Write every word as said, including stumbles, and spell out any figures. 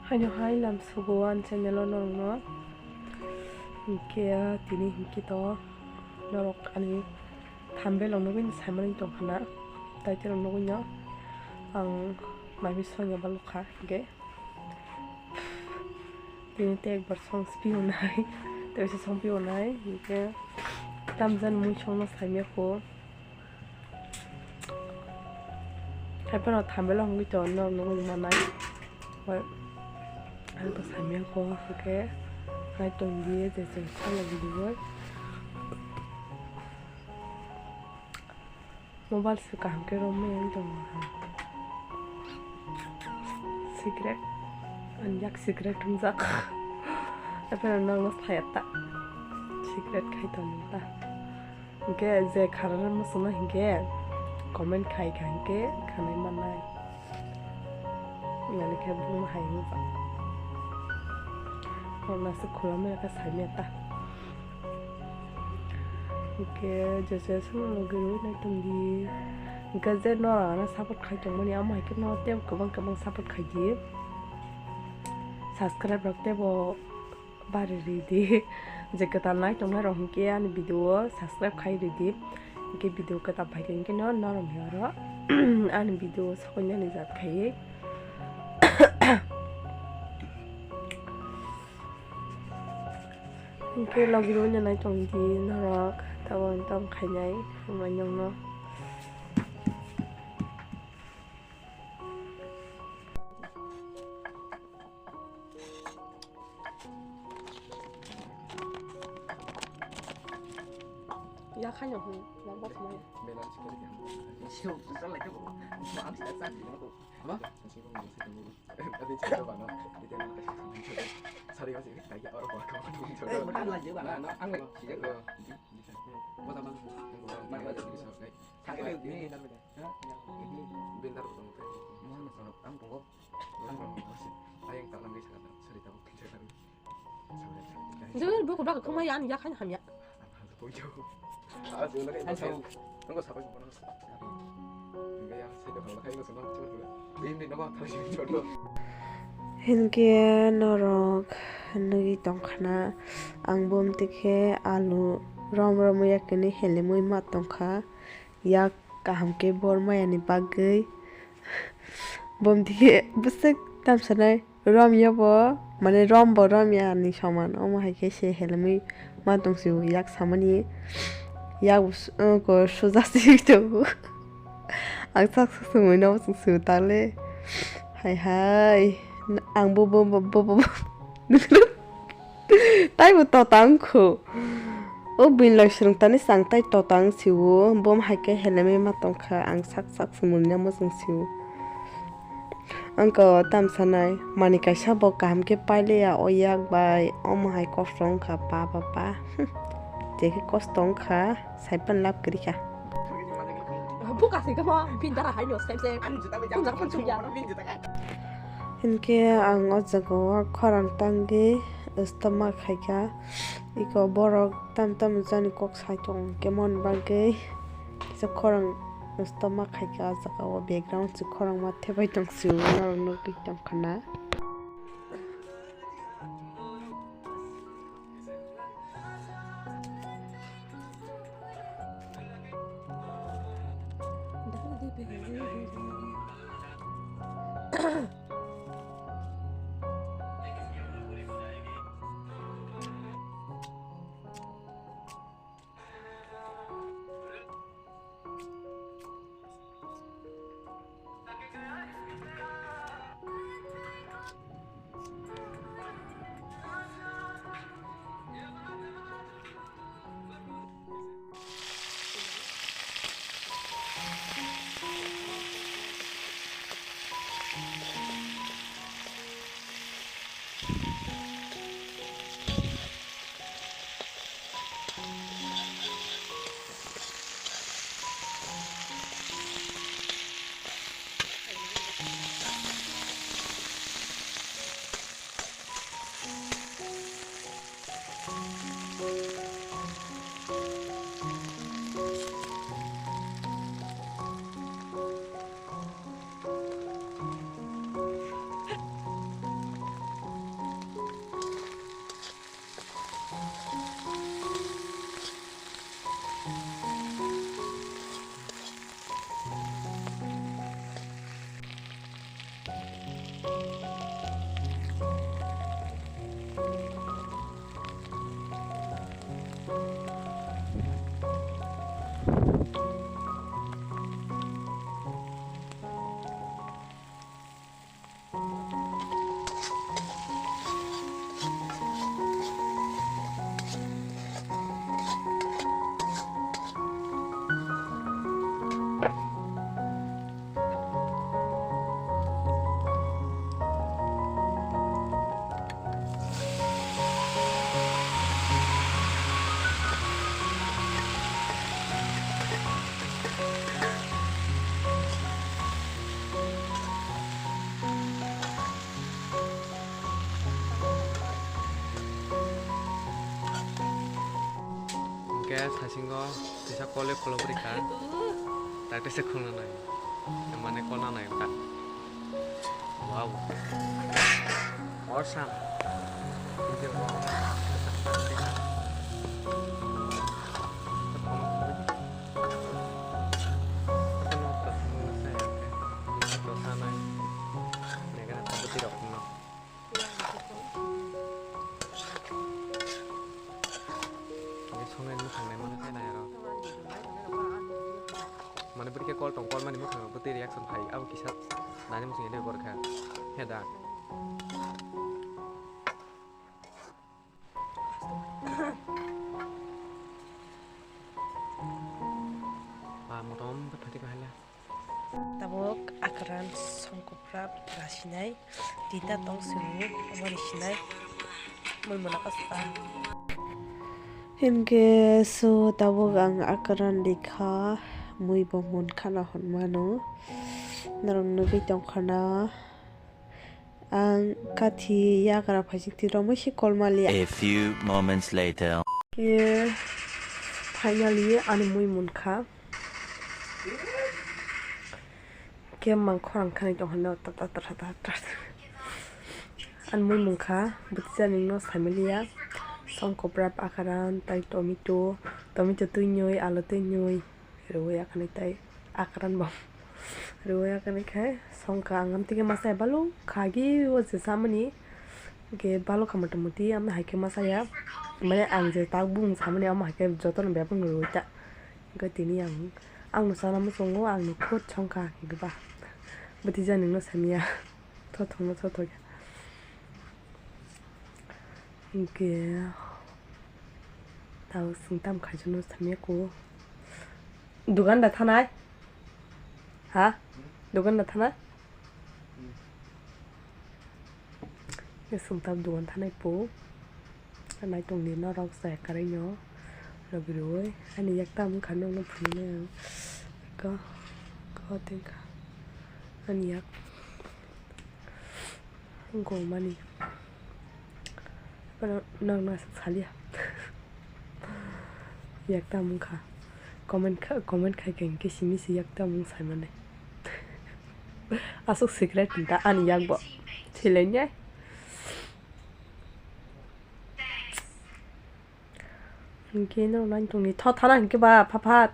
Haino hai lam sugo ani channel o norokno. Hinkhe tini hinkhe to norok ani thumbnail o nugwi saimani tongkha na, title o nugwi no ang mami songya balukha hinkhe. Tini tei ekbar song sipio nai, tei se song pio nai, hinkhe tamjani mui songno saimya kho. Haiphano thumbnail o hwnwi to norok nugwi manai. Bai, ang to saimya kho, hwnkhe nai tongdi je chwng salo video. Mobile se kaham khe romwi ang tongo ha. Secret, ang yak secret wngjak. Haiphano norokno saya ta. Secret khai tongdi ta. Hinkhe je khararwi muchungno hinkhe comment khai kha hinkhe khanai mannai. Nani khe bumung hai wngkha. Norokno aswk khulumwi khe saimanya ta. Hinkhe je je songno logi rwi nai tongdi. Hinkhe je norok ano support khai tongmani amo hai khe no tei kwbang kwbang support khaidi. Subscribe rok teibo bari ridi. Je kwtal nai tongnai rok hinkhe ani video o subscribe khai ridi. Hinkhe video kwtal phaikhe hinkhe no norok ni oro ani video o sokoinani jat khaiwi. Hinkhe logi rwino nai tongdi norok tabok tamo khainai wngmani nokno. Ya khaino hwn, ya bokmai. Bela chikari kan. Siu, sal lai ko. Maaf, saya sakit, aku. Apa? Adi chikari mana? Di tengah. Sorry, masih tak ya orang. Eh, bukan lagi, bukan. Nah, nah, ang lagi. Iya, iya. Buat apa? Buat apa? Buat apa? Buat apa? Buat apa? Buat apa? Buat apa? Jor buku baka khuma yan ya khan hamya. Hinkhe norok nugwi tongkhana, ang bumtwi khe alu rom romwi yakni helemwi ma tongkha. Yak kaham khe bor maya ni bagwi. Bumtwi khe bwswk tamsanai rom ya bo, mane rom bo rom ya ni soman. Omo hai khe se helemwi ma tong sio yak samani. Yak bo su-, uh, ko suja si tongo. Ang sak sak sumui no sung sio tale. Hai hai. Ang bo bo bo bo bo. Taibo tota wngkhu. O buini loi swrwngtani chwng tai tota wng sio, bo hai khe helemwi ma tongkha, ang sak sak se muiya muchung sio. Wngkha o tamsanai, manwi kaisa bo kaham khe pailiya o yak bai, omo hai kosto wngkha pa pa pa. Je khe kosto wngkha, sai phano lab kwrwi kha. Buka se kamo, bini dara hai no, sai se. Ani juta bai jang. Punjak phano sungya. Hinkhe ang o jaga o khorang tangwi stoma khaikha. Iko borok tam tam jani kok sai tong khe mon bagwi kisa khorang stoma khaikha. O jaga o background se khorang ma thepai tong sio norok nugwi tongkha na. Thasingo kisa kole kolo bwrwi kha. Takte se khulna nai. Mane kona nai ta. Wow. Awesome. Songnai mwkhang nai mano khe nai aro. Mane bwrwi khe call tong, call mani mwkhang rok bwtwi reaction phai, abo kisa nani mwsung ya de gor kha. He da. Ba motom bwtwi kha hala. Tabuk akran songkopra rasinai, tinta tong sini, omo risinai, mui mona kasa. Hinkhe so tabuk ang akran rikha, mui bo munkha na hwnmano, norok nugwi tongkha na. Ang kathi yagra phaising twi romwi se kolmali. A few moments later. Khe finally ani mui munkha. Khe mang khorang khani tong hwnwi ta ta ta ta ta ta. Ani mui munkha bwtwi jani no samiliya. Songkopra, pakaran, tai tomato, tomato twi nwi, alu twi nwi. Rwui akhani tai akran bo rwui akhani khe songkha ang amtwi khe masa baluk khagi o je samani hwnkhe baluk kha mota moti amno hai khe masa ya mane ang je tak bung samani amo hai khe jotono bebak rwui ta hwnkhe tini ang angno chana muchungo angno khut songkha hwnkhe ba bwtwi jani no samiya thothokno thothok ya. Hwnkhe tabuk chwng tamo khaijano samya kho. Dugan da thanai? Ha? Dugan da thanai? Chwng tabuk dugan thanai po. Naitung ni norok chaya kwrwi no. Logi rwui ani yak tamo wngkha nokno phunuknai ang. Ko, ko tingkha. Ani yak. Gomani. Bono nokno aswk saliya. Yak tamo wngkha. Comment kha, comment khai khe hinkhe simi se yak tamo wng saimani. Aswk secret hinta ani yak bo. Thwilainai. Hinkhe norok nai tongni tho thana hinkhe ba pha pha